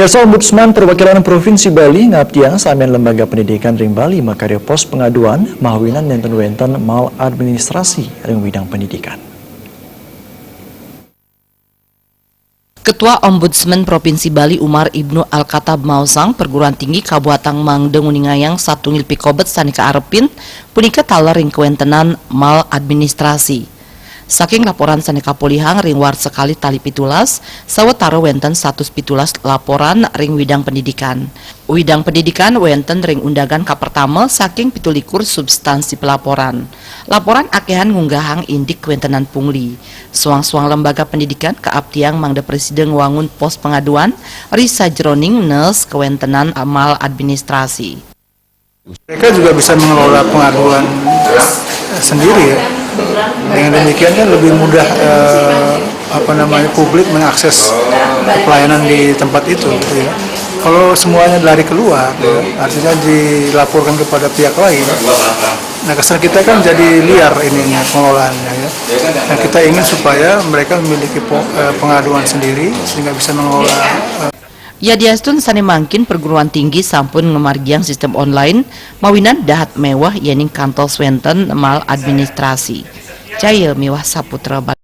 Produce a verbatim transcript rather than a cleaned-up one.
Biasa Ombudsman Perwakilan Provinsi Bali ngabdiang samin lembaga pendidikan ring Bali makarya pos pengaduan mawinan nenten wenten mal administrasi ring widang pendidikan. Ketua Ombudsman Provinsi Bali Umar Ibnu Al-Katab maosang perguruan tinggi kabuatang mangda nguningayang satungil pikobet sane kaarepin punika taler ring kawentenan mal administrasi. Saking laporan sane kapolihang ring warsa kalih tali pitulas, sawetara wenten satus pitulas laporan ring widang pendidikan. Widang pendidikan wenten ring undangan kapertama saking pitulikur substansi pelaporan. Laporan akehan ngunggahang indik kawentenan pungli. Soang-soang lembaga pendidikan kaaptiang mangda prasida ngwangun pos pengaduan ri sajeroning nes kawentenan mal administrasi. Mereka juga bisa mengelola pengaduan sendiri, ya. Dengan demikian kan lebih mudah, eh, apa namanya, publik mengakses pelayanan di tempat itu, gitu, ya. Kalau semuanya lari keluar, ya, artinya dilaporkan kepada pihak lain, nah, kesan kita kan jadi liar ininya, pengelolaannya, ya. Nah, kita ingin supaya mereka memiliki po- eh, pengaduan sendiri sehingga bisa mengelola, eh, Yadiastun sane mangkin perguruan tinggi sampun ngamargiang sistem online, mawinan dahat mewah yening kantos wenten mal administrasi. Jaya miwah Saputra.